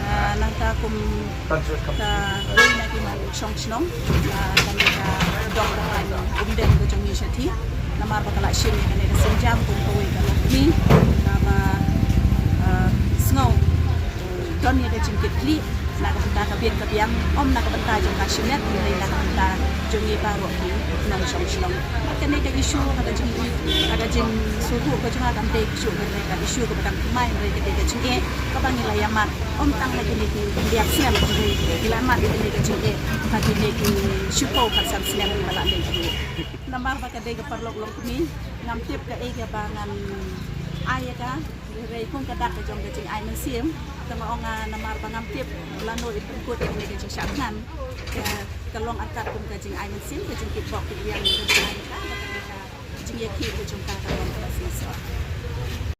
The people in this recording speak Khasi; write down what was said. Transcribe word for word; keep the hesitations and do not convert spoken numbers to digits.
Ah, nangta kum ka wei na ki nongshong shnong, ah, kane ka dong ka wan um deng ka jong ngi shathie. Namar ba ka la shim ïa kane ka sienjam kum kawei ka longkmie kaba, ah, sngew don ïa ka jingkitkhlieh na ka bynta ka biang ka biang, ym na ka bynta jong ka shimet, hynrei na ka bynta jong ngi baroh ki nongshong shnong. Bad kane ka issue, ka jing, ka jingsngewthuh ka jong nga kam dei ka issue, ka dei ka issue kaba dang thymmai, hynrei ka dei ka jingeh kaba ngi la ïa mad. Ym tang ha kine ki khyndiat snem, hynrei ngi la mad ïa kane ka jingeh ha kine ki shiphew khatsan snem kiba la leit ruh. Namar ba ka dei ka paralok longkmie, ngam tip kaei kaba ngan ai ïa ka. Hynrei kum ka dak ka jong ka jingai mynsiem, te nga ong, ah, namar ba ngam tip lano i pynkut ïa kane ka jingshah thngan, ka, ka long artat kum ka jingai mynsiem, ka jingkitbok kitbiang, ka jingai ka, ka, ka jingïakhih ka jong ka, ka long kaba shisha.